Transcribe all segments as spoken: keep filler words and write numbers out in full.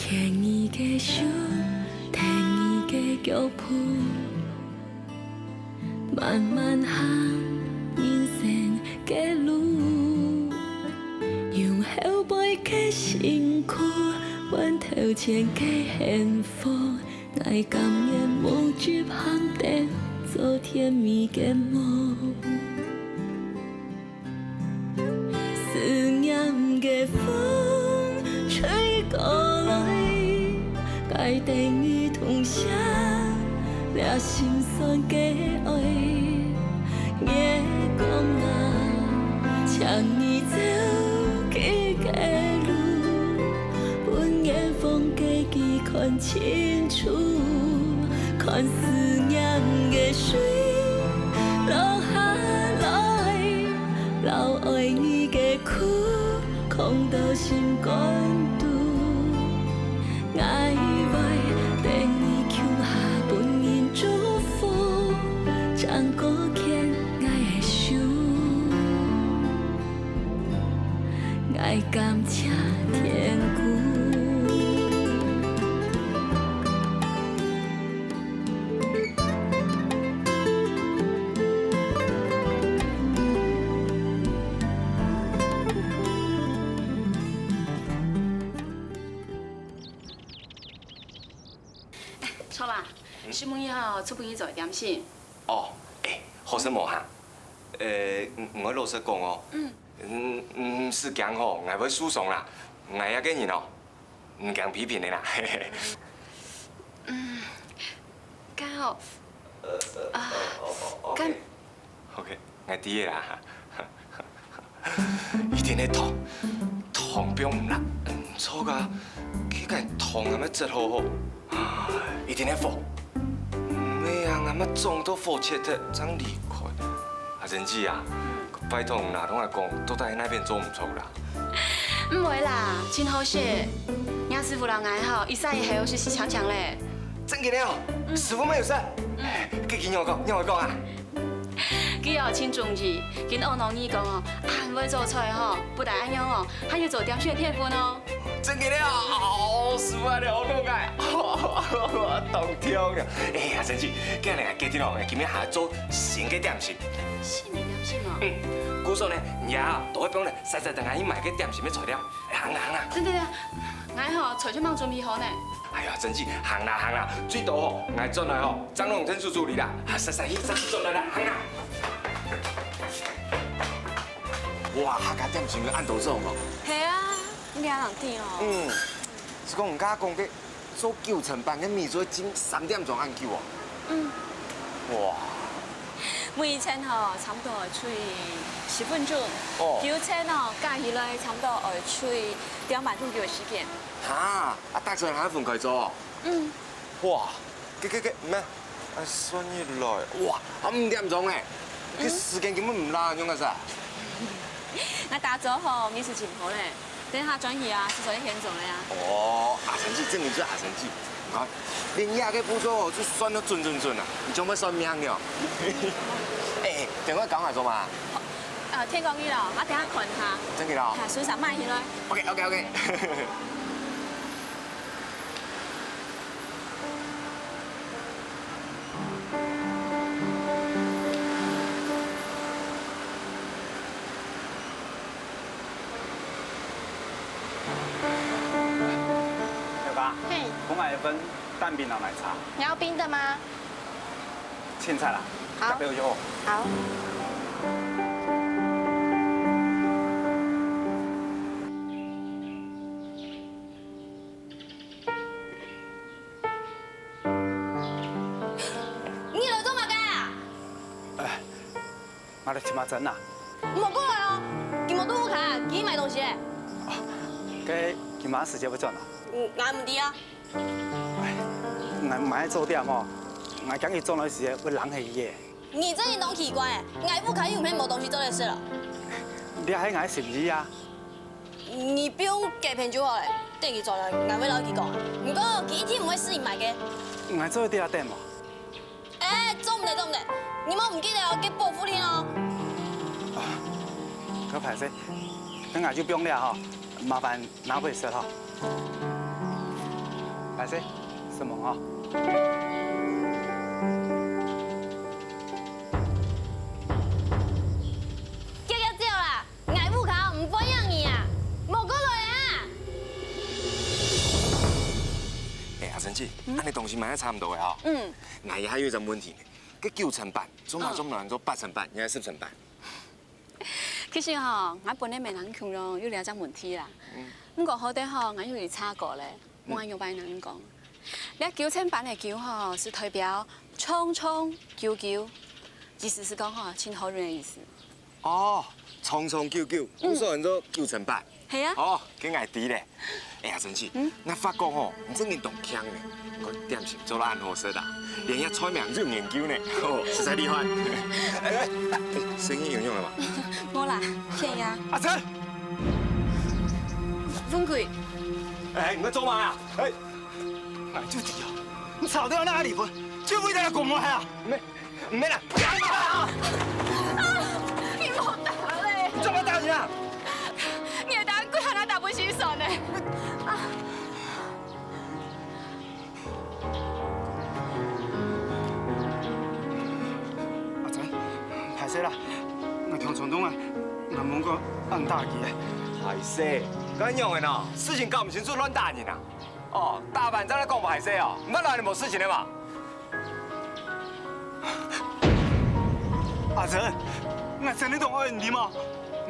牽你个手，跈你个腳步，慢慢行人生个路。用後背个辛苦，換頭前个幸福。𠊎甘願無執行燈，做甜蜜个夢。 思念个風吹過來，帶等你痛惜，這心酸个愛。月光啊，請你照佢个路，分遠方个佢看清楚，看思念个水落下來。 摎愛你个苦囥到心肝肚。𠊎會等你共下分人祝福，正過牽𠊎个手，𠊎感謝天公。 哎，秋華，嗯？承蒙你吼，出分你做个點心。哦，哎，好食無哈？呃，毋，毋過老實講哦，嗯。嗯，毋使驚吼，𠊎會受傷啦。𠊎這個人哦， 毋驚批評个啦。嗯，該哦，啊，該，OK，OK，𠊎知个啦。一定係糖，糖放毋落，毋著啊！佢个糖還吂擠好好，一定係火。毋係啊，𠊎乜撞到火切忒正離開。阿珍姊啊，拜託你啦，同𠊎講，到底哪片做毋著啦？ 毋會啦，真好食。若師傅摎𠊎吼，一儕一口就食淨淨咧。真个哦，師傅乜有食？該佢仰會講，仰會講啊？佢哦，真中意，緊阿𧩣你講哦，恁會做菜吼，不但恁樣哦，還有做點心个天分哦。真个哦，師傅恁樣好講个，當暢啊！哎呀，真是，今日啊，決定哦，今日還做新个點心。 新个點心哦。嗯，故所呢，你啊，都會放呢，細細等下去買个點心个材料。行啦，行啦。等等等，𠊎吼，菜就吂準備好呢。哎呀，真是，行啦，行啦，最多吼，𠊎轉來吼，正摎你煮煮哩啦。啊，細細去，細細轉來啦，行啦。哇，客家點心有恁多種哦。係啊，你哪能知哦？嗯，係講你家講个 做九層粄个米做到三點鐘恁久哦。嗯。哇。每一層吼，差毋多愛炊十分鐘。哦。九層哦，加起來差毋多愛炊兩點鐘个時間。哈，啊，逐層還愛分開做哦？嗯。哇，該該該，毋係，啊，算起來，哇，啊，五點鐘咧，該時間根本毋罅，仰結煞？𠊎打早吼，米食浸好咧。 等下轉去啊，就做得現做个啊。哦，阿珍姊，正經就係阿珍姊。你看，連這個步驟哦，就算到準準準啊！你仰會算命个哦？哎，等下講下做麼？啊，天光日咯，𠊎等下看下。正經咯？係，順續買起來。OK，OK，OK。 小剛，嘿。幫𠊎一份蛋餅摎奶茶。你要冰的嗎？清茶啦，好。加杯就好。好。 你來做麼个啊？哎，𠊎來尋阿珍啊。莫過來哦！佢無在屋下，佢去買東西咧。該佢麼个時節會轉啊？𠊎毋知啊。𠊎毋愛做點哦，𠊎驚佢轉來時會冷忒佢咧。你這人當奇怪欸，𠊎屋下又毋係無東西做得食了。這係𠊎心意啊！ 你放該片就好咧，等佢轉來，𠊎會摎佢講啊。毋過佢一定毋會係你買个。𠊎做得在這等無？哎，做毋得，做毋得，你莫毋記得哦，該保護令哦。啊，該歹勢，該𠊎就放這吼，麻煩拿回食吼。這，承蒙哦。遽遽走啦，𠊎屋口毋歡迎你啊！莫過來啊！哎，阿珍姊，恁呢東西買得差毋多个吼。嗯。𠊎還有一隻問題呢，該九層粄，做麼个做毋得做八層粄，抑係十層粄？ 其實吼，𠊎本來乜當苦惱有這隻問題啦。毋過好得吼，𠊎有去查過咧，無恁樣擺人講。這九層粄个九吼，係代表長長久久，意思係講吼，盡好運个意思。哦，長長久久，故所安做九層粄。係啊。哦，該𠊎知咧。 哎呀，阿珍姊，𠊎發覺吼，你真經當慶呢，你看點心做到恁好食啊，連這菜名都有研究呢，吼，實在厲害。哎，哎，哎，聲音有用了嗎？無啦，騙呀。阿珍！文貴。哎，你在做麼啊？哎，𠊎就知啊，你吵到那離婚，就為了要跟我啊？沒， 毋免啦！你莫打咧！你做麼打人啊？你會打人，還打分心酸呢！啊！阿珍，歹勢啦，𠊎忒衝動啊，𠊎無應該恁打佢个。歹勢，恁樣个呢，事情搞毋清楚亂打人啊！哦，打完正來講歹勢哦，毋係來你無事情个嘛？ 阿珍，𠊎真个當愛你，你知無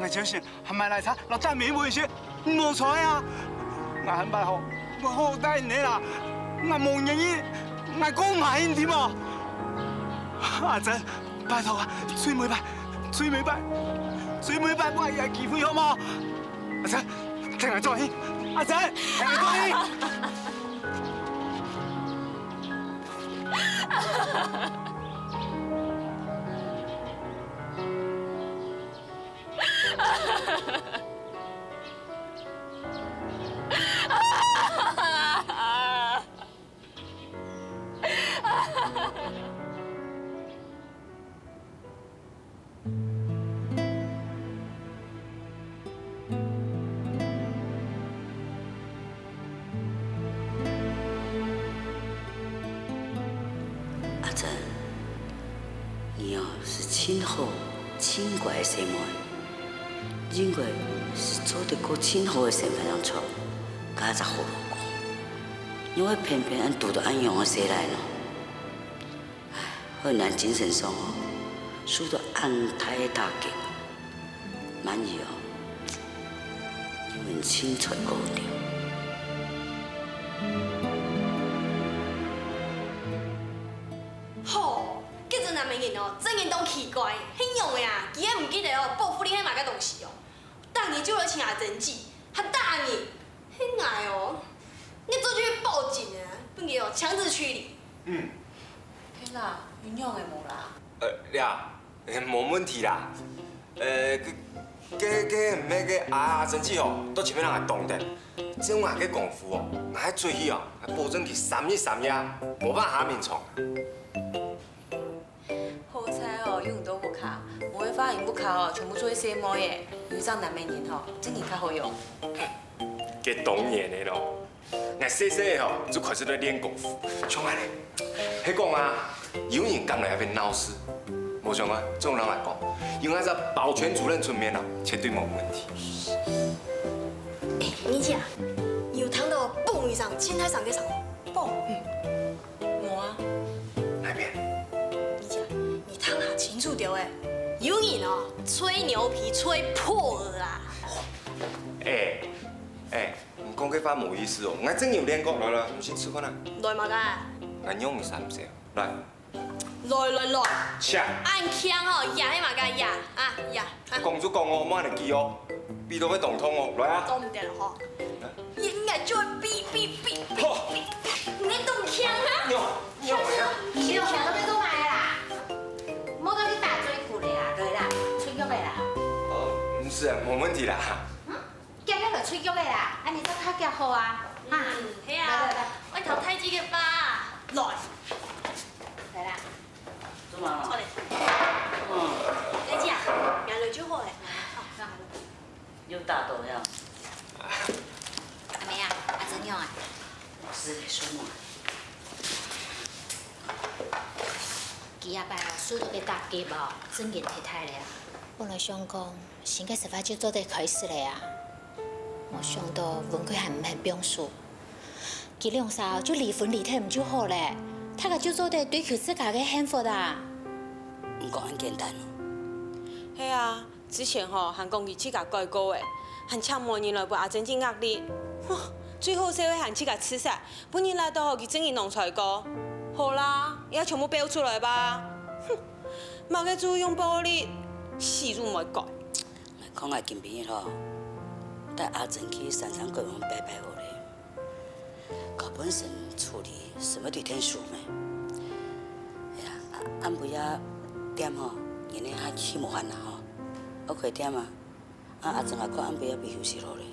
？𠊎朝晨還買奶茶摎蛋餅分你食，你無睬啊！𠊎下擺吼，𠊎好好待你啦！𠊎無願意，𠊎講毋下去，你知無？阿珍，拜託啊，最尾一擺，最尾一擺，最尾一擺，分𠊎一個機會好無？阿珍，跈𠊎轉去！阿珍，跈𠊎轉去！ 阿珍，你哦，係盡好、盡乖个細妹，應該係做得過盡好个身份上出，嫁隻好老公，仰會偏偏恁堵著恁樣个細賴呢？ 害𠊎精神上哦，受著恁大个打擊。滿姨哦，你們盡衰過了。吼，該隻男仔人哦，真經當奇怪，係仰仔啊，佢也毋記得哦，包袱裡係麼个東西哦。 逐日就來尋阿珍姊，還打人，係𠊎哦，𠊎早就去報警了，分佢哦強制驅離。嗯。係啦，有仰仔無啦？呃，這，呃，無問題啦。呃，該，該，該毋係該阿，阿珍姊哦，到前面人還擋等。照𠊎个功夫哦，𠊎還出去哦，𠊎保證佢三日三夜無辦法下眠床。 好彩哦，有你到屋下，無个話，𠊎屋下哦，全部做係細妹仔，有一隻男仔人吼，正經較好用。該當然个咯，𠊎細細个吼，就開始在練功夫，像恁呢。係講啊，有人敢來這片鬧事，無相干，總人來講，有𠊎這保全主任出面哦，絕對無問題。哎，你姐，有聽到嘣一聲，盡大聲个聲無？嘣。嗯。 無啊。哪片？你講，你聽下清楚點欸，有人哦，吹牛皮吹破了啦。哎，哎，你講該話無意思哦，𠊎正有練過，來來，你先試看啊。來嘛个？𠊎用你三十，來。來來來，切。恁慶哦，呀係嘛个呀，啊呀。 講就講哦，莫恁急哦，比到會當痛哦，來啊！做毋得了吼，應該就會比比比比比，你當慶啊！喲喲，你想到要做麼个啦？莫再去打嘴鼓了啦，來啦，出肉了啦！哦，毋使啊，無問題啦。嗯，遽遽來出肉了啦，恁樣正較遽好啊，哈！嗯，係啊，來來來，愛討太極个吧，來，來啦。 做麼？坐咧。嗯。來姐啊，䀴落就好咧。好，坐下。有打到呀？阿妹啊，阿珍仰啊？係佢這擺哦，受到个打擊哦，真經忒大了啊。本來想講，新个生活就做得開始了啊，無想到文貴還毋肯放手。佢兩儕就離婚離忒毋就好了，大家就做得追求自家个幸福啊。毋過恁簡單哦。係啊， 之前吼還講佢自家改過欸，還請媒人來分阿珍姐壓力。吼，最好笑个還自家自殺，分人拉到吼佢正經弄出來過。好啦，也全部爆出來吧。哼，麼个就用暴力，死都毋會改。𠊎看𠊎今晡日吼，帶阿珍去三山國王拜拜好了。 搞本身處理，使乜對天數咩？哎呀，暗晡夜點吼，人呢還去無閒啦吼，愛開店啊。啊，阿珍啊，看暗晡夜愛休息好咧。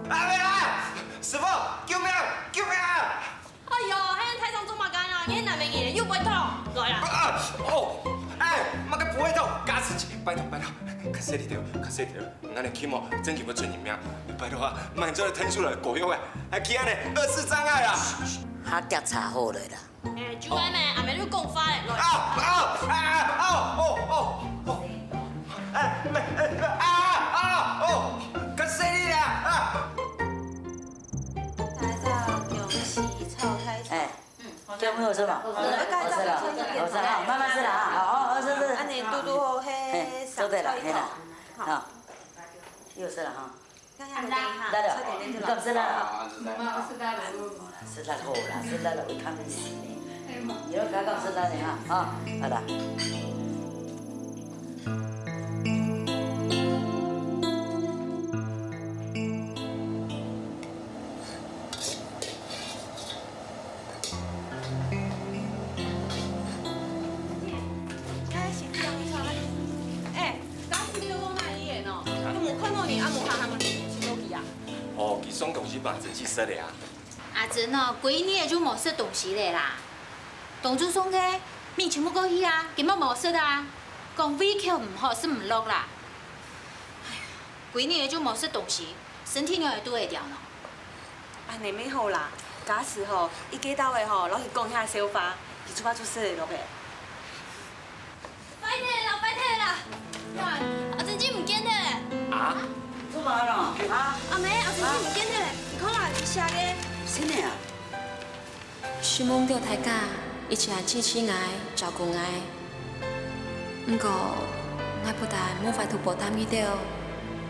啊，啊，師傅，救命，救命啊！哎喲，還有太上做麼个啊？你係男人，又毋會痛，來啦！啊，哦，哎，麼个不會痛，加持，拜託，拜託，較細力點，較細力點。 𠊎等去無，正經會出人命。拜託啊，慢做來，天數來過用欸，還去恁呢，二次障礙啊！下檢查好了啦。哎，就恁呢，阿姆就講話咧，來。啊啊啊啊！哦哦哦！哎，沒，哎啊啊哦！較細力啦啊！大家好，恭喜炒菜。哎， 這樣有事嗎？好吃了，好吃了，好吃了，慢慢吃了啊！好，好，好吃吃。恁呢堵堵好，嘿，做得了，嘿啦，好，有事了哈。來了，你敢吃了？吃了好啦，吃了了，會看你死呢。你要剛剛吃了呢哈，啊，好了。 哎，先生，你好。哎，剛剛你有講哪裡人哦？都無看到你，啊，無看他們去哪裡啊？哦，佢送東西分阿珍食个啊。阿珍哦，幾日就無食東西了啦。當初送个，你全部過去啊，根本無食啊。講胃口毋好，食毋落啦。哎呀，幾日就無食東西，身體仰會堵會牢呢？ 恁呢乜好啦，假使吼，一見到个吼，摎佢講下笑話，佢就怕出事了落个。拜託啦，拜託啦！哇，阿珍姐毋見了咧！啊？做麼个咯？啊？阿姆，阿珍姐毋見了咧！你看啦，佢寫个。真个啊？承蒙著大家一直恁支持𠊎、照顧𠊎。毋過，𠊎不但無法度報答你兜，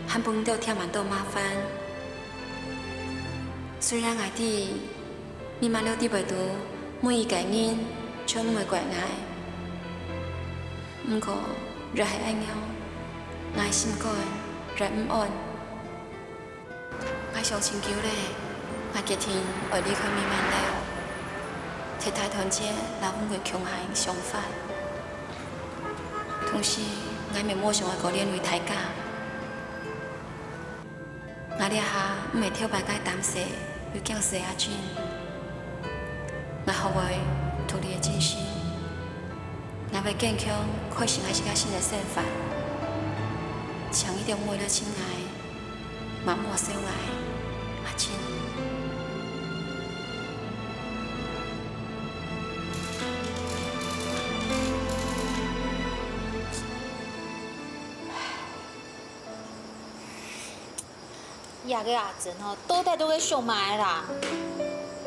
還分你兜添恁多麻煩。 雖然𠊎知，你嘛了解得到，每一個人全毋會怪𠊎。毋過，越係恁樣，𠊎心肝越毋安。𠊎想盡久咧，𠊎決定愛離開美滿樓，徹底斷絕摎文貴共下个想法。同時，𠊎乜無想愛過連累大家。 𠊎這下毋係頭擺个膽細又驚事个阿珍，𠊎學會獨立个精神，𠊎會堅強開始𠊎自家新个生活。請你兜毋好來尋𠊎，嘛毋好愁𠊎，阿珍。 這個阿珍哦，到底都在想麼个啦？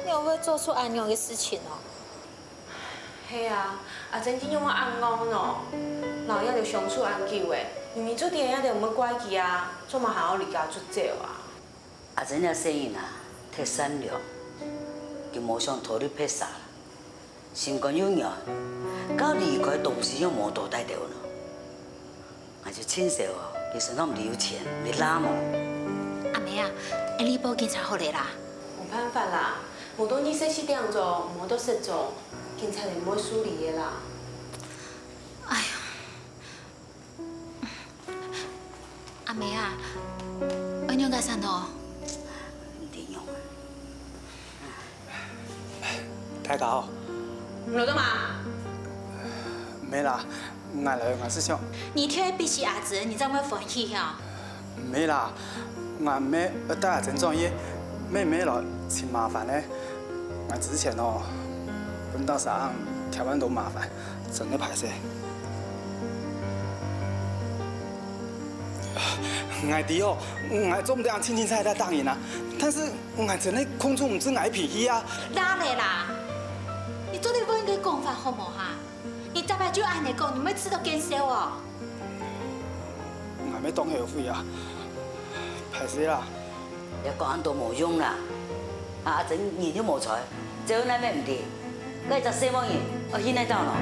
仰會做出恁樣个事情哦？係啊，阿珍仰會恁戇呢？摎這兜相處恁久咧，明明就知這兜毋會怪佢啊，做麼還愛離家出走啊？阿珍這細人啊，忒善良，佢無想拖累別儕。 心肝又軟，到離開東西又無多帶兜呢。𠊎就盡愁哦，佢身上毋知有錢，有罅無？阿姆啊，恁樣報警察好了啦。無辦法啦，無到二十四點鐘，無到失蹤，警察就毋會受理个啦。哎呀， 阿姆啊，愛仰結煞呢？毋知仰啊。大家好。你來做麼？無啦，𠊎來，𠊎係想。你忒會逼死阿珍，你正會歡喜哦。無啦，𠊎毋係愛帶阿珍轉去，乜毋係來尋麻煩个。𠊎之前哦，分大家添恁多麻煩，真个歹勢。𠊎知哦，𠊎做毋得恁清清楚楚答應啊，但是𠊎真个控制毋住𠊎个脾氣啊。拉咧啦！你做得換一個講法好無哈？你逐擺就恁樣講，你毋會試著見笑哦？ 𠊎乜當後悔啊！歹勢啦！你講恁多無用啦！啊，阿珍人又無在，走哪乜毋知，該隻細妹人愛去哪兜呢？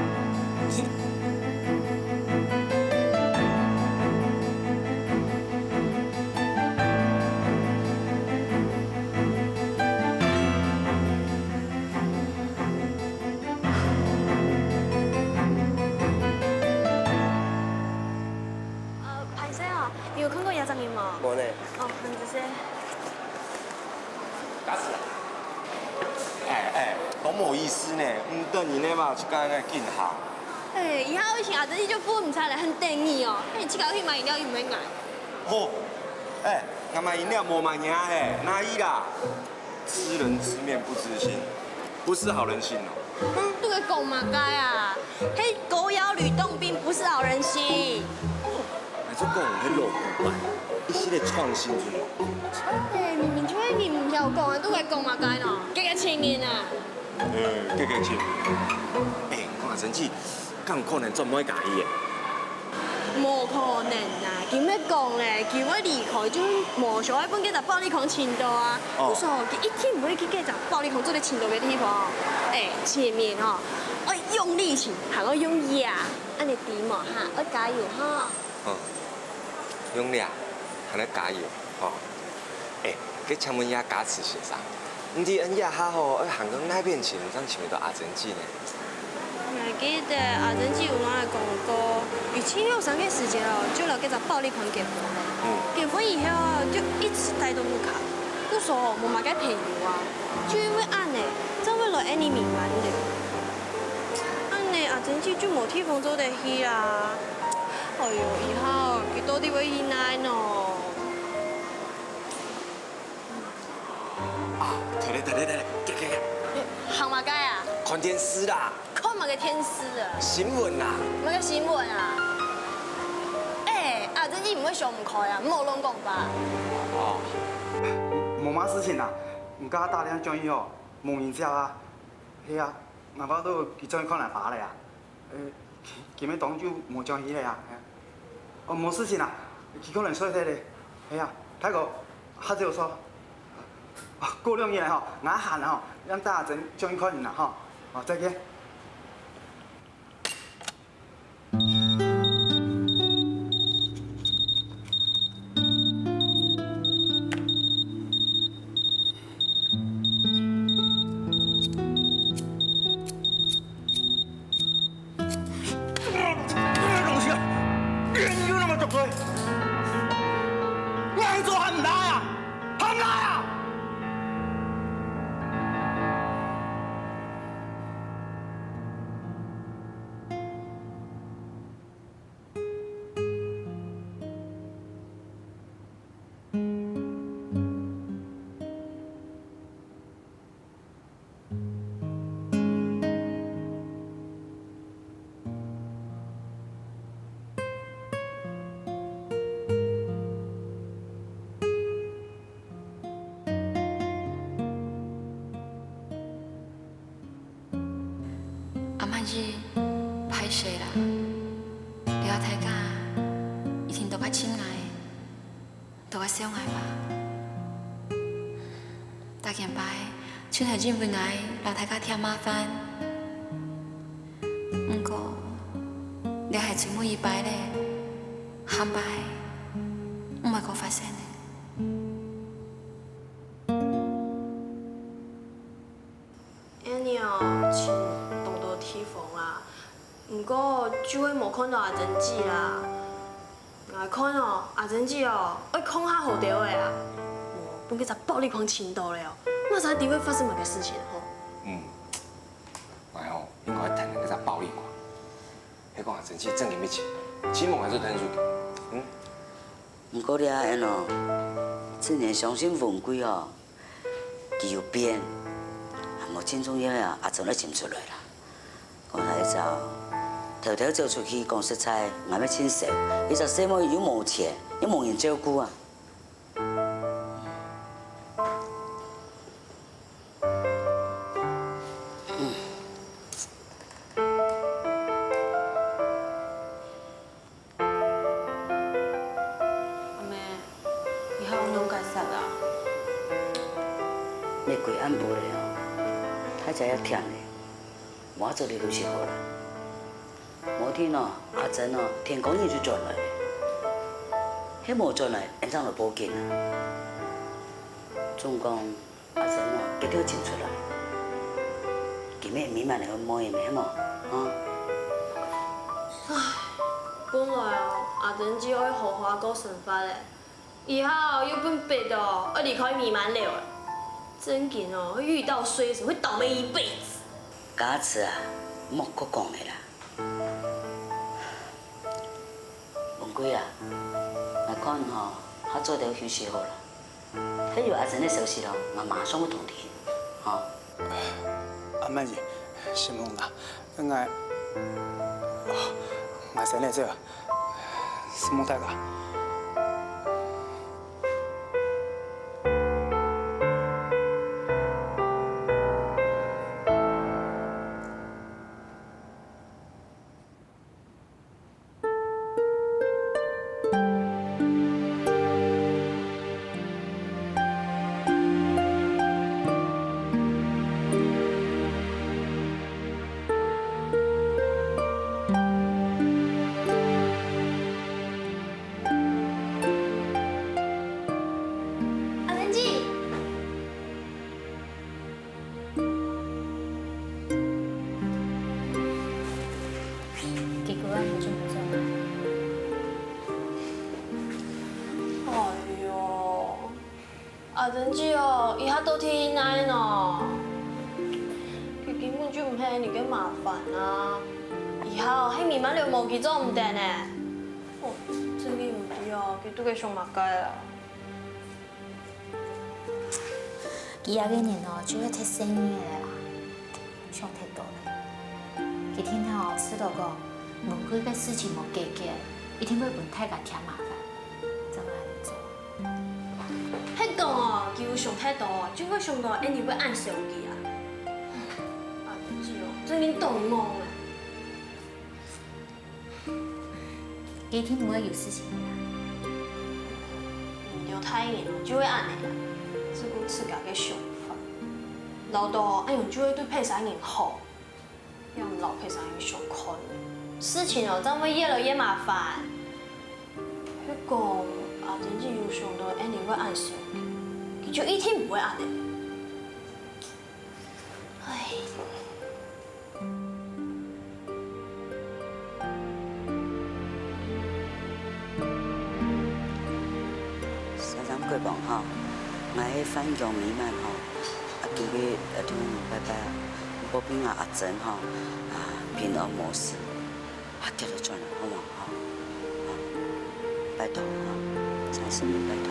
呃，歹勢哦，你有看過這隻人無？無呢。哦，很仔細。打死啊！哎哎，當無意思呢，毋等人呢嘛，就該恁緊下。哎，以後愛請阿珍姐就付毋出來，很得意哦。那你自家去買飲料又毋會買。哦，哎，𠊎買飲料無買你嘿，哪有啦？ 知人知面不知心，不識好人心哦。哼，你在講麼个啊？該狗咬呂洞賓不識好人心。𠊎就講該老古板，一息仔創新就無。哎，明明就係你毋曉講啊，你在講麼个呢？這個情人啊！呃，這個情人。哎，我阿珍姐，敢有可能做妹家己个？ 無可能啊！佢乜講咧，佢會離開，就係無想愛分該隻暴力狂尋著啊。哦。故所，佢一定毋會去該隻暴力狂做得尋著个地方。哎，尋人吼，愛用力尋，還愛用掖，恁樣知無哈？愛加油哈！哦，用力，還愛加油，吼。 哎，該請問一下加持先生，毋知𠊎這下吼，愛行到哪片尋，正尋得著阿珍姐呢？𠊎記得阿珍姐有摎𠊎講過，佢盡後生个時節哦，就摎該隻暴力狂結婚。嗯。結婚以後啊，就一直待到屋下，故所無麼个朋友啊，就因為恁樣，正會來𠊎俚美滿樓。恁樣阿珍姐就無地方做得去啦。哎喲，以後佢到底會去哪呢？ 啊，對咧，對咧，對咧，行，行，行。行麼个啊？看電視啦。看麼个電視啊？新聞啦。麼个新聞啊？哎，阿珍姐，你毋會想毋開啊？莫亂講話。哦。無麼事情啦，毋過打電話轉去哦，無人接啊。係啊，𠊎恅著佢轉去看阿爸咧啊。 呃，今，今晡當晝無轉去咧啊。哦，無事情啊，佢可能睡忒咧。係啊，大哥，下晝再。啊，過兩日吼，𠊎閒吼，正打電話轉去看你啦吼。哦，再見。 東西啊，人有那麼多嘴，愛做還毋來啊，還毋來啊！ 阿滿姨，歹勢啦，這下大家一定都較親愛，都較惜𠊎吧。 逐件擺，就係因為𠊎摎大家添麻煩。毋過，這係最尾一擺咧，下擺毋會過發生咧。恁樣哦，尋當多地方啊，毋過就係無看著阿珍姊啦。 𠊎看哦，阿珍姊哦，愛囥較好兜仔啊，無分該隻暴力狂尋著咧哦，哪儕知會發生麼个事情吼？嗯，𠊎吼，應該愛跈等該隻暴力狂，係講阿珍姊正經愛尋，尋無𠊎就跈等佢。嗯。毋過這下哦，真係相信文貴哦， 佢有變，還無最重要啊，阿珍愛尋出來啦。講實在，偷偷走出去，講實在，𠊎乜盡愁。一隻細妹又無錢，又無人照顧啊。阿姆，你還有仰結煞啊？乜歸暗晡了哦，大家也悿了，無愛做得休息好了。無定哦，阿珍哦，天光日就轉來了。係無轉來，俺正來報警啊。總講， 阿珍哦，佢兜尋出來，佢乜美滿樓妹仔，係無？哈？唉，本來哦，阿珍姊愛好好過生活咧，這下哦又分逼到愛離開美滿樓咧。正經哦，會遇到衰神，會倒楣一輩子。家慈啊，莫過講了啦。文貴啊，𠊎看吼，還做得休息好了。 係有阿珍个消息咯，𠊎馬上會通知你，吼。阿姆姨，承蒙啦，𠊎，哦，𠊎先來走，承蒙大家。阿珍姊。 結果啊，你就毋做啊？哎喲，阿珍姊哦，這下到底仰呢？佢根本就毋係你个麻煩啊！這下哦，係美滿樓無佢做毋得呢。哦，正經毋知哦，佢到底想麼个啊？ 佢這個人哦，就係忒細義了啦，想忒多了。佢聽聽哦，試著講，文貴个事情無解決，一定會分大家添麻煩，正會恁做。係講哦，佢有想忒多，就會想到恁樣會恁愁佢啊。啊，毋知哦，最近當戇啊。 一定毋會有事情个啦。你兜大人就會恁呢啦，只顧自家个想法，恅著恁樣就會對別儕人好，也毋摎別儕人相看，事情哦正會越來越麻煩。係講阿珍姊有想到恁樣會恁愁，佢就一定毋會恁呢。唉。 三三過磅吼，𠊎係范江美滿吼，啊，今日愛同你拜拜啊，保庇𠊎阿珍吼，啊，平安無事，啊，跌落轉來好無吼？啊，拜託吼，真心拜託。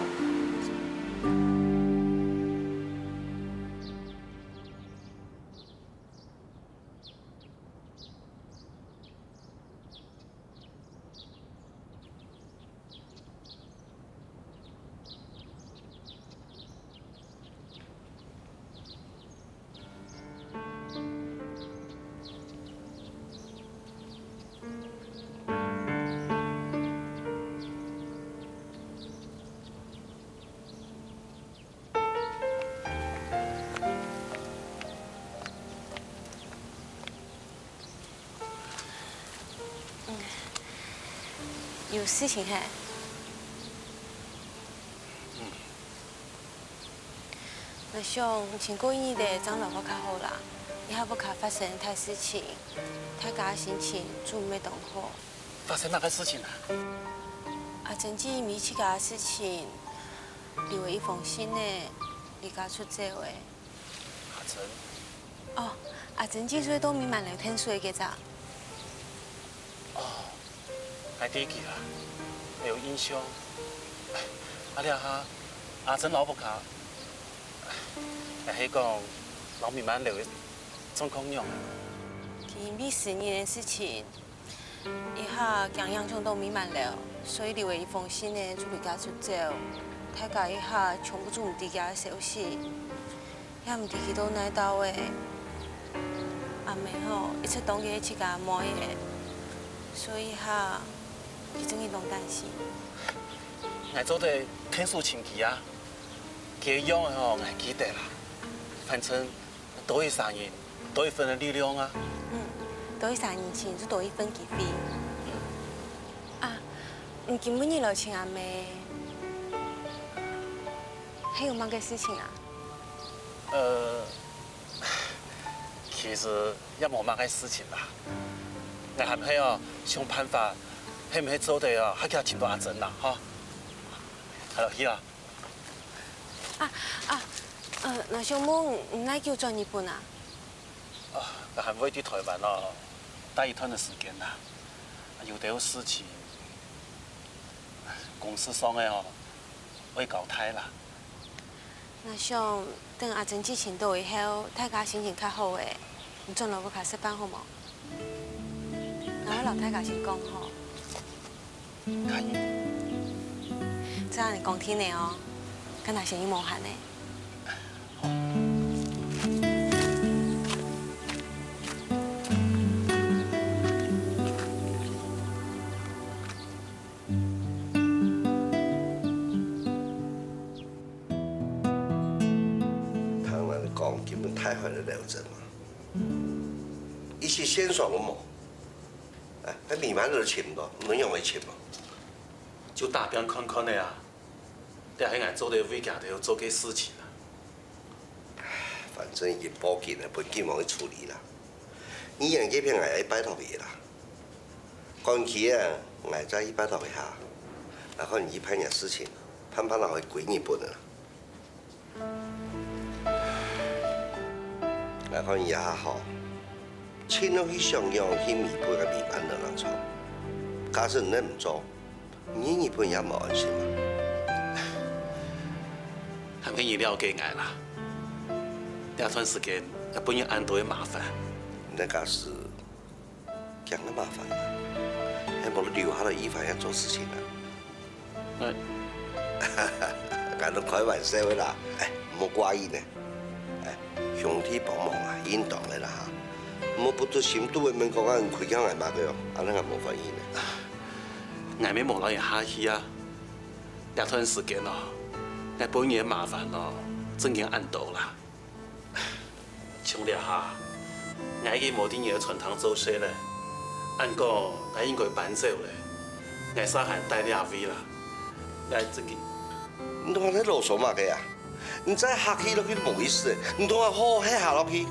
有事情係？𠊎想，尋過一日仔正摎屋下好啦，這下屋下發生大事情，大家心情就毋係當好。發生麼个事情啊？阿珍姊因為自家个事情，留了一封信仔，離家出走仔。 阿珍。哦，阿珍姊就係到美滿樓𢯭手該隻。哦，𠊎知佢啦，𠊎有印象。啊，這下阿珍摎屋下，𠊎係講，摎美滿樓个狀況仰啊？佢因為私人个事情，一下驚影響到美滿樓，所以留个一封信呢，就離家出走。大家一下全部就毋知佢个消息，也毋知去到哪兜欸。阿姆吼，一直當佢係自家妹仔，所以一下佢真經當擔心。𠊎做得𢯭手尋佢啊，佢个樣仔吼，𠊎記得啦。反正 多一儕人，多一分个力量啊。嗯，多一儕人尋，就多一分機會。啊，你今晡日來尋阿姆，係有麼个事情啊？呃，其實也無麼个事情啦。𠊎還係哦，想辦法，係毋係做得哦，較遽尋到阿珍啦，吼。好了，去啊。 啊，啊，呃，𠊎想問，你哪久轉日本啊？啊，𠊎還會在臺灣哦，待一段个時間啦。有兜事情，公事上个哦，愛交代啦。𠊎想，等阿珍姊尋到以後，大家心情較好咧，你轉來屋下食飯好無？ 𠊎會摎大家先講吼。可以。這下你講定咧哦，今下先去無閒咧。聽人講，今晡日大海个劉真嘛，一息線索都無。 哎，該美滿樓尋毋到，你仰會尋無？就打拚看看仔啊，這係𠊎做得為佢兜做个事情啊。反正已經報警了，分警方去處理啦。議員該片𠊎愛拜託佢啦。管區啊，𠊎再去拜託一下，𠊎看佢辦个事情，辦辦仔會歸日本个啦。 𠊎看你這下吼，盡量去想仰去彌補該美滿樓个創。假使你恁毋做，你日本也無安心啊。還係你了解𠊎啦，這段時間也分你恁多个麻煩。你假使 驚个麻煩啊，還無留下來以後也做事情啊。哎。𠊎都開玩笑个啦，哎，毋好怪意呢。哎，兄弟幫忙啊，應當个啦哈。毋好不知心肚个面講啊，你虧欠𠊎麼个哦，恁樣𠊎無歡喜呢。𠊎乜無摎你客氣啊，這段時間哦，𠊎分你个麻煩哦，正經恁多啦。 像這下，𠊎已經無在你个餐廳做事咧，恁講𠊎應該搬走咧，𠊎煞還戴這位啦，𠊎自己。你同𠊎在囉嗦麼个啊？你再客氣落去無意思，你同𠊎好好歇下落去。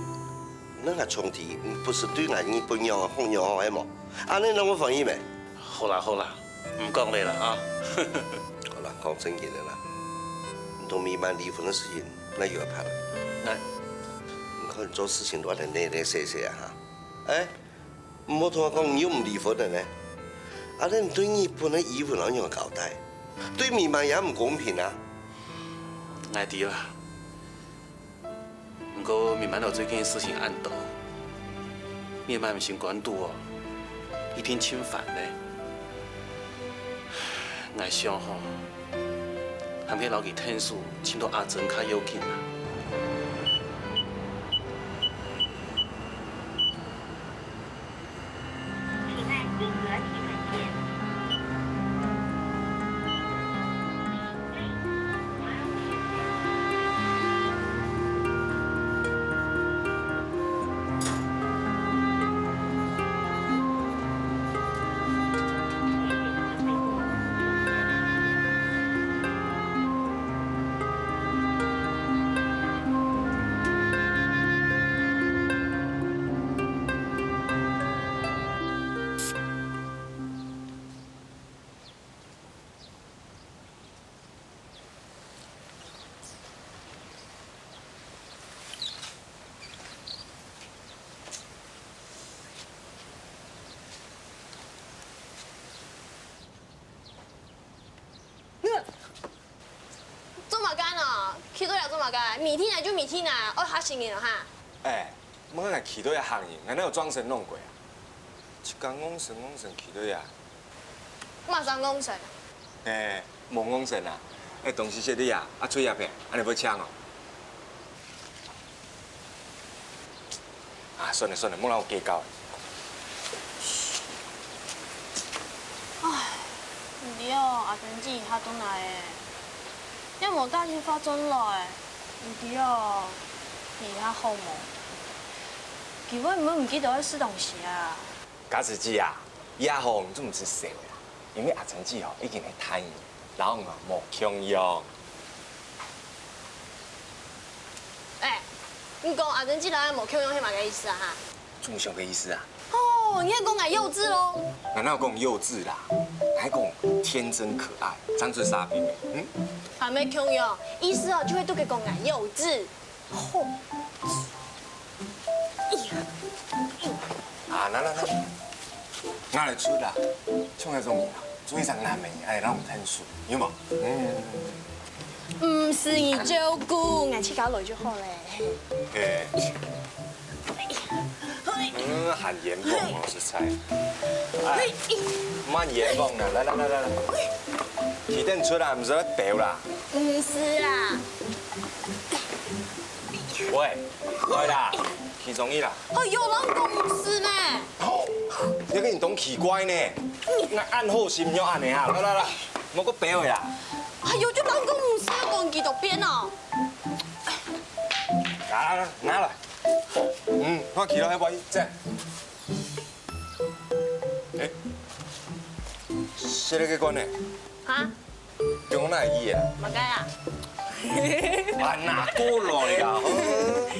你𠊎兄弟，你毋使對𠊎日本人个好樣好係無？恁樣你會歡喜咩？好啦好啦， 毋講咧啦啊。好啦，講正經个啦，你同美滿離婚个事情，哪有一拍啦？𠊎，你看你做事情都恁仔咧咧踅踅啊哈！哎，毋好同𠊎講你又毋離婚了呢。啊，恁你對日本个遺文仰交代？對美滿也毋公平啊！𠊎知啦。 毋過美滿樓最近事情恁多，美滿心肝肚哦，一定盡煩咧。𠊎想吼，還係摎佢𢯭手，尋到阿珍較要緊啊。做麼个呢？去到這做麼个？meeting啊就meeting啊，愛嚇死人了哈！哎，莫講𠊎企到這行人，𠊎哪有裝神弄鬼啊？一家戇神戇神企到這。麼儕戇神啊？哎，無戇神啊！哎，東西食了啊，啊，出去啊，恁呢會請哦。啊，算了算了，莫摎𠊎計較了。唉，毋知哦，阿珍姊佢兜哪位？ 也無打電話轉來，毋知哦，佢較好無？佢會毋會毋記得愛食東西啊？嘉慈姊啊，這下吼你就毋使愁啦，因為阿珍姊吼已經係大人，摎你啊無共樣。哎，你講阿珍姊摎𠊎無共樣係麼个意思啊哈？ 中獎个意思啊？哦，你係講𠊎幼稚咯？𠊎哪有講幼稚啦？𠊎講天真可愛，正出社會个，嗯？還無共樣，意思哦，就係都係講𠊎幼稚。吼！啊，來來來，𠊎來出啦，像該種人啊，做一張男人，哎，讓我們看輸，有無？嗯。 毋使你照顧，𠊎自家來就好咧。嘿。嗯，還冤枉哦，實在。哎，莫冤枉啦，來來來來來，起等出啦，毋使來鬥啦。毋使啦。喂，來啦，起中意啦。 哎喲，人講毋使呢。吼，你个人當奇怪呢。𠊎恁好心，你又恁呢啊！來來來，莫閣鬥了啦。哎喲，就人講毋使，講幾多遍哦。拿來，拿來。嗯，看起來還不錯，這。哎，食了个罐呢？啊？中哪位啊？麼个啊？啊，拿過來啊！哦。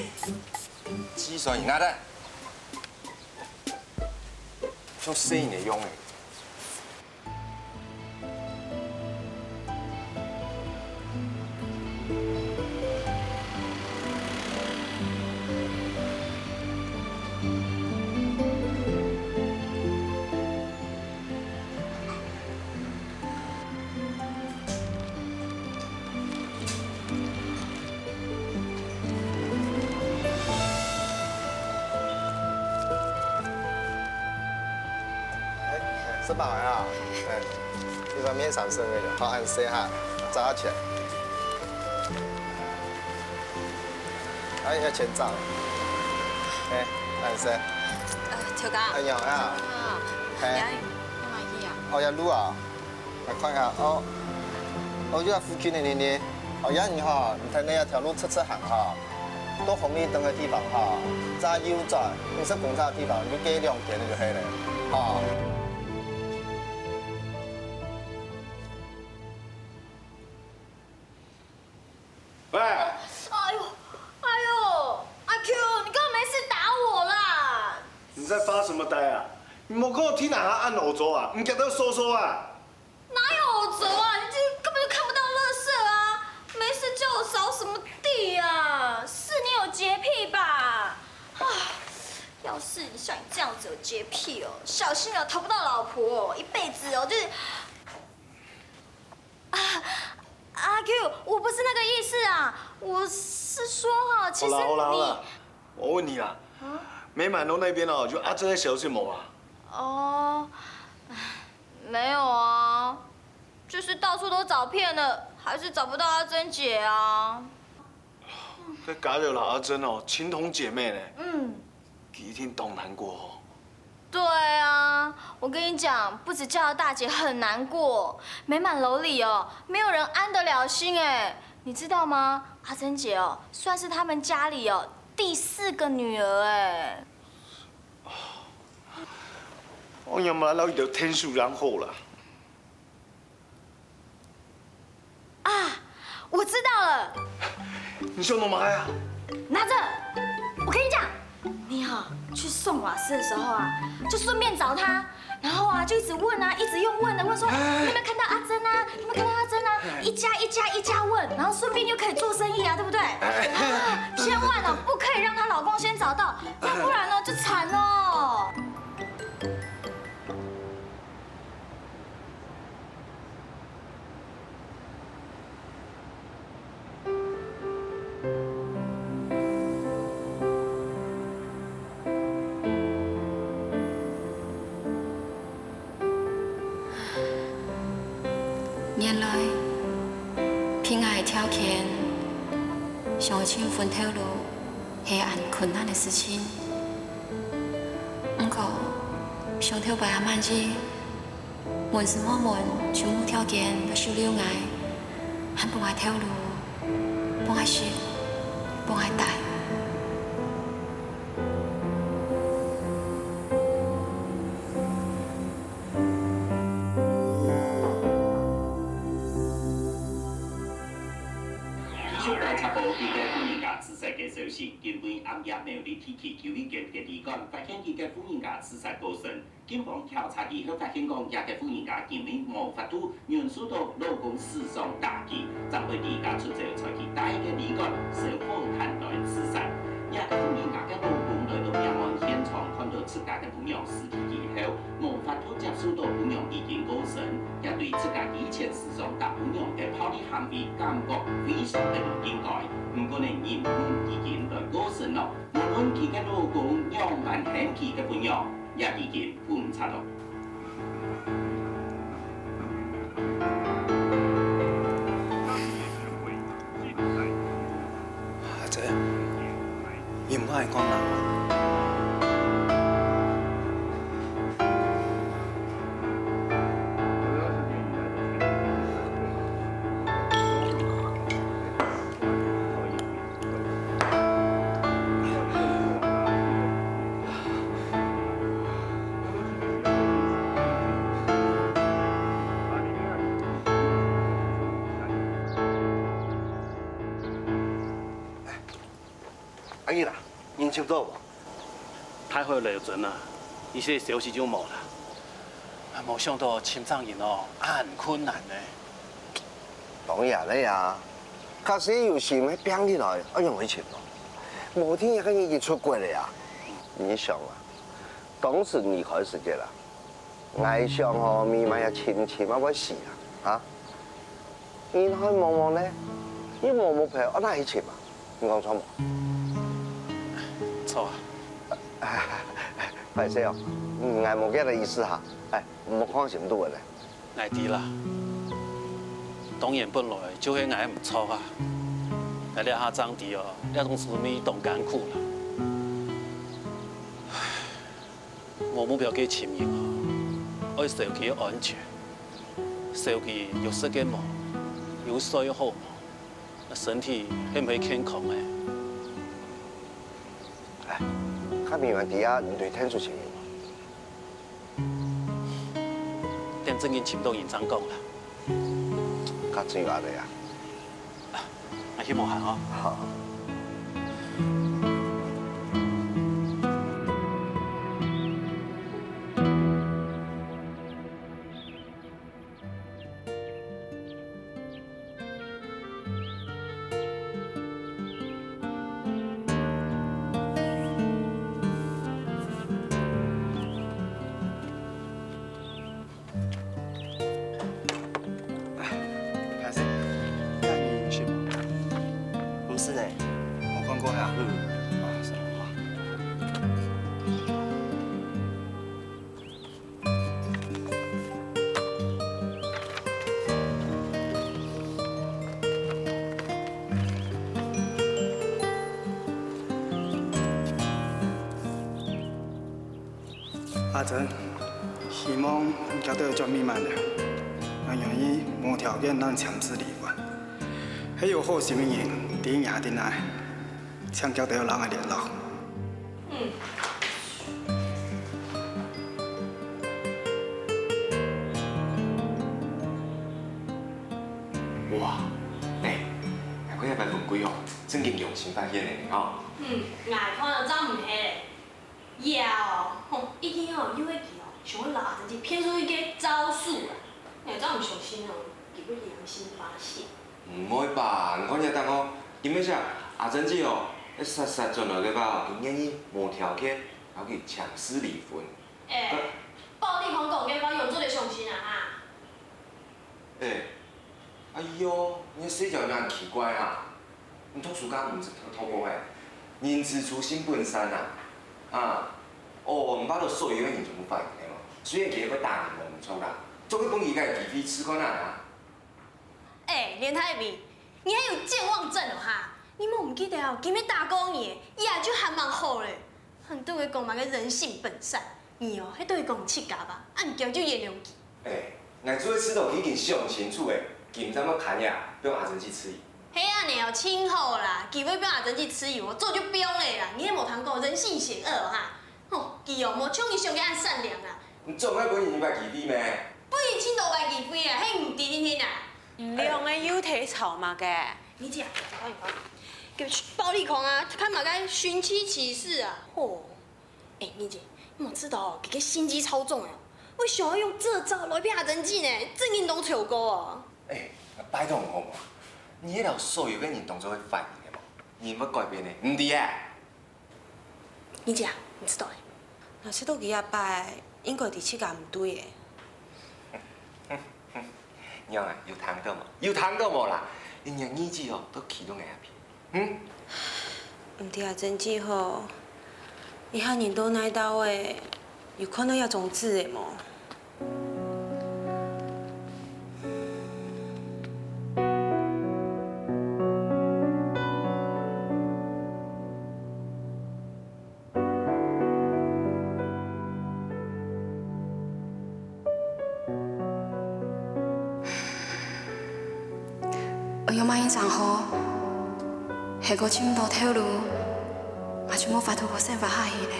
計算一下的，像細人仔樣仔。哎，食飽了啊？哎，這碗麵三十个，好，恁細哈，找下錢。哎，要錢找。哎，恁細。呃，頭家。哎呀，啊。啊，哎。你愛，你愛去啊？哦，要路啊。 來看一下，哦，哦，這附近个呢，呢，哦，這你吼，你跈等這條路直直行吼，到紅綠燈个地方吼，再右轉，紅色公車个地方，你過兩間就係了，吼。 喂，哎喲，哎喲，阿Q，你幹嘛沒事打我啦？你在發什麼呆啊？你無看到天下下恁齷齪啊？你夾到收收啊？哪有齷齪啊？你這根本就看不到垃圾啊！沒事叫我掃什麼地啊？是你有潔癖吧？啊，要是你像你這樣子有潔癖哦，小心哦，討不到老婆哦，一輩子哦，就是 啊，阿Q，我不是那個意思啊，我是說哈，其實你……好啦好啦好啦，我問你啦，啊？美滿樓那邊哦，有阿珍个消息無啊？哦，沒有啊，就是到處都找遍了，還是找不到阿珍姐啊。該嘉柔摎阿珍哦，情同姐妹呢。嗯。 佢一定當難過哦。對啊，我跟你講，不止嘉柔大姐很難過，美滿樓裡哦，沒有人安得了心哎。你知道嗎？阿珍姐哦，算是他們家裡哦第四個女兒哎。我也無摎佢兜𢯭手恁好啦。 啊，我知道了。你想到麼个啊？拿著，我跟你講，你啊，去送瓦斯的時候啊，就順便找她，然後啊，就一直問啊，一直用問的問說，哎，你有沒有看到阿珍啊？你有沒有看到阿珍啊？一家一家一家問，然後順便又可以做生意啊，對不對？啊，千萬哦，不可以讓她老公先找到，要不然呢，就慘了。來，憑𠊎个條件，想愛尋份頭路係恁困難个事情。毋過，想頭擺阿滿姨，問是無問，就無條件來收留𠊎，還分𠊎頭路，分𠊎食，分𠊎戴。 繼續來插播，佢个婦人家自殺个消息。今晡暗夜苗栗地區九一一个旅館發現佢个婦人家自殺過身。警方調查以後發現講，這个婦人家因為無法度忍受到老公時常打佢，正會離家出走，在佢戴个旅館燒火炭來自殺。這个婦人家个老公來到命案現場，看到自家个餔娘屍體以後，無法度接受到餔娘已經過身，也對自家以前 常打餔娘个暴力行為感覺非常个毋應該。毋過呢，人已經來過身了，無論佢个老公仰般恨佢个餔娘，也已經分拆了。阿珍，你毋好恁講啦。 阿英啊，人尋著無？大海撈針啊，一息消息就無啦。啊，無想到尋著人哦，恁困難呢。當然了呀，假使有心係拚起來，愛仰會尋無？無定這个日子出國了呀。你想啊，當時離開時節啊， 𠊎想吼，美滿也深深仔會死啊，啊！人還茫茫呢，又無目標，愛哪去尋啊？你講著無？著啊。壞勢哦，嗯，𠊎無該个意思哈，哎，莫放心就好了。𠊎知啦，當然本來就係𠊎毋著啊，𠊎這下正知哦，這種滋味當艱苦啦。 無目標个尋人哦，愛愁佢个安全，愁佢有食个無，有睡好無，身體係毋係健康个。哎，較明白知啊，你對天主情人。等正經尋著人正講啦。較自由啊，對啊。 𠊎去無閒哦。好。歹勢，該你認識無？毋識呢。無看過呀？嗯。啊，算了，好。 阿珍，希望你交代會轉美滿了，𠊎願意無條件同你簽字離婚。係有好心个人知你定來，請交代摎𠊎聯絡。嗯。哇，欸，𠊎看這擺文貴哦，正經用心發現呢，吼。嗯，𠊎看著正毋係咧。 呀哦，吼，一定哦，又係佢哦，想愛摎阿珍姊騙出去个招數啊！你正毋相信哦，佢會良心發現。毋會吧？你看這單哦，佢乜寫阿珍姊哦，係煞煞轉來个話，佢願意無條件摎佢簽字離婚。欸，該暴力狂講个話，仰做得相信啊哈？ 欸，哎喲，你个世界仰恁奇怪啊！你讀書該毋識讀過欸，人之初性本善啊！啊，哦，毋怕得所有个人全部發現个哦。雖然佢會打人無毋著啦，總係分佢个機會試看啊！哎，連大偉，你還有健忘症哦哈？你莫毋記得哦，今日打過你，以後就還蠻好咧。你對佢講麼个人性本善，你哦，還對佢講自家吧，恁樣就原諒佢。哎，𠊎做得知道佢已經想清楚咧，佢毋使麼看呀，放阿珍姊自由。係恁樣哦，盡好啦，佢會放阿珍姊自由哦，早就放咧啦，你還無聽過人性險惡哦哈？吼，佢哦，無像你想个恁善良啦。你總愛分人一擺機會咩？分人盡多擺機會啊，係毋知定定啊。 你兩个又在吵麼个？你姐，我跟你講，叫佢去暴力狂啊，看麼个尋妻啟事啊。吼，哎，你姐，你有知道哦，佢个心機超重哎，會想要用這招來騙阿珍姊呢，正經當臭狗哦。哎，拜託你好無？你這兜所有个人當做會反應个無？人會改變个，毋知啊？ 你姐，你知道欸？若識到佢這擺，應該知自家毋對欸。娘啊，有聽到無？有聽到無啦？恁樣義子哦，都企到𠊎這片。嗯？毋知阿珍姊吼，一下人到哪兜欸，有看到這張紙欸無？ 愛仰般正好，係講尋毋到頭路，𠊎就無法度過生活下去咧。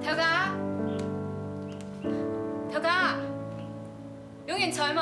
頭家，頭家，有人在無？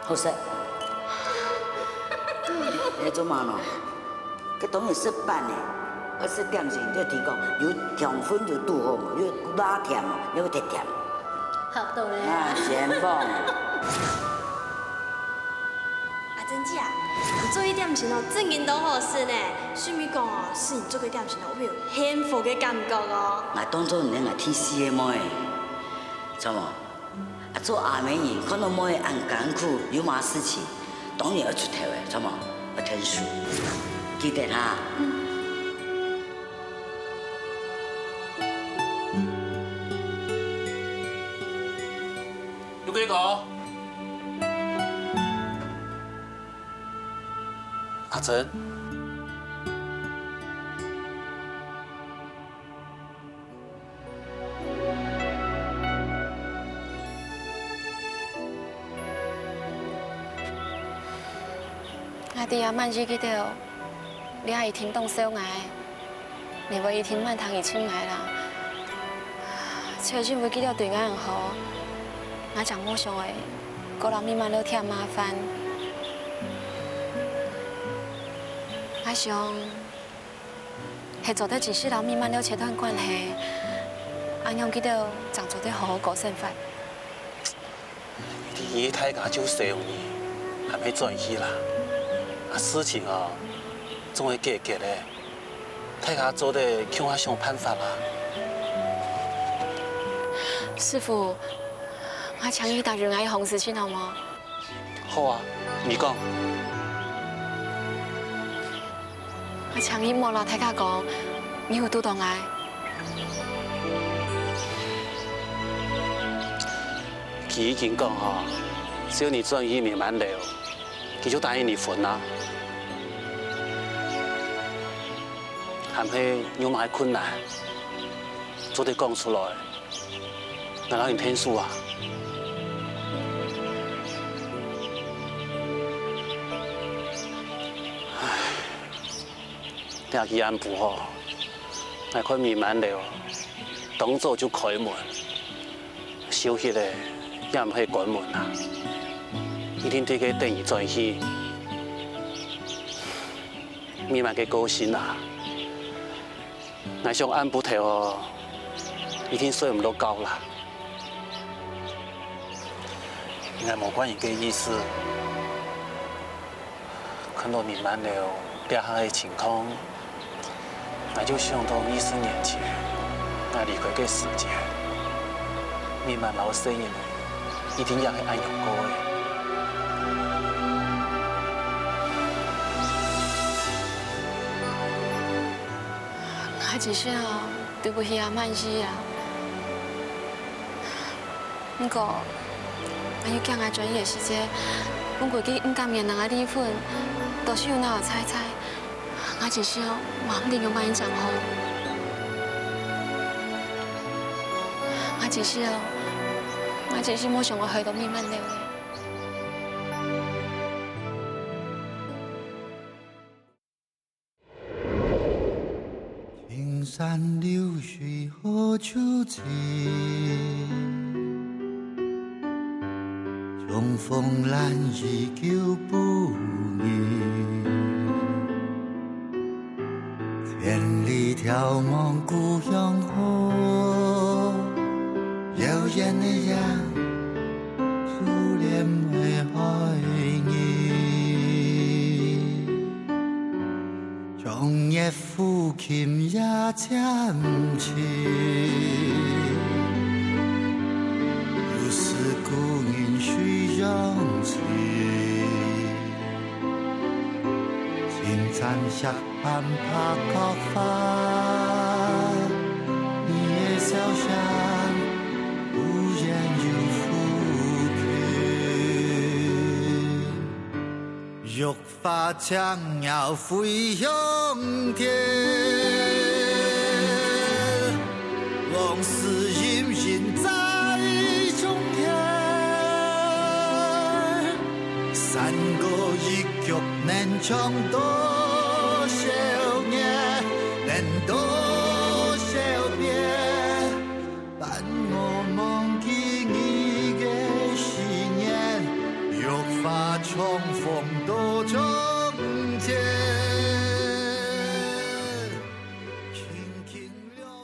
好食。你做麼个呢？該當然食飯呢，愛食點心，就提供有糖分就堵好嘛，有拉甜嘛，又會忒甜。學到咧。啊，先放。阿珍姊啊，你做个點心哦，正經當好食呢。順便講哦，食你做个點心哦，會有幸福个感覺哦。𠊎當做你係𠊎第四个妹，知無？ 啊，做阿姆人看到妹仔恁艱苦，有麼事情，當然愛出頭个，知無？愛𢯭手，記得哈。有幾多？阿珍。 𠊎知阿滿意佢兜，這下一定當愁𠊎，你會一定滿聽佢尋𠊎啦。就因為佢兜對𠊎恁好，𠊎正無想愛過摎美滿樓添麻煩。𠊎想， 係做得珍惜摎美滿樓這段關係，恁樣佢兜正做得好好過生活。你大家就愁呢，還係轉去啦。啊，事情哦，總會解決个。大家做得共下想辦法啦。師傅，𠊎請你答應𠊎一項事情好無？ 好啊，你講。𠊎請你莫摎大家講，你有堵著𠊎。佢已經講吼，只要你轉去美滿樓，佢就答應離婚啦。還係有麼个困難，做得講出來。 𠊎摎你𢯭手啊。這日暗晡吼，𠊎看美滿樓當早就開門，休息咧也毋係關門啊，一定在該等你轉去。美滿个個性啊，𠊎想暗晡頭哦，一定睡毋落覺啦。𠊎無怪你个意思。 看到美滿樓這下个情況，𠊎就想到二十年前𠊎離開个時節，美滿摎細人仔一定也係恁樣過个。𠊎一息都毋會恁滿意啊！ 毋過，𠊎又驚𠊎轉去个時節，分歸个毋敢面人个離婚，到時又鬧鬧猜猜，𠊎一息嘛毋知仰般正好。𠊎一息，𠊎一息無想過害到美滿樓个。 青山綠水何處尋？重逢難遇舊不易。千里眺望故鄉好，遙遠的陽，初戀的愛你。 長夜撫琴夜漸沉，又思故人水中情。青山石板白角花，你的笑聲忽遠又忽近。 玉髮青鳥飛向天，往事隱隱在中間。山歌一曲能唱斷。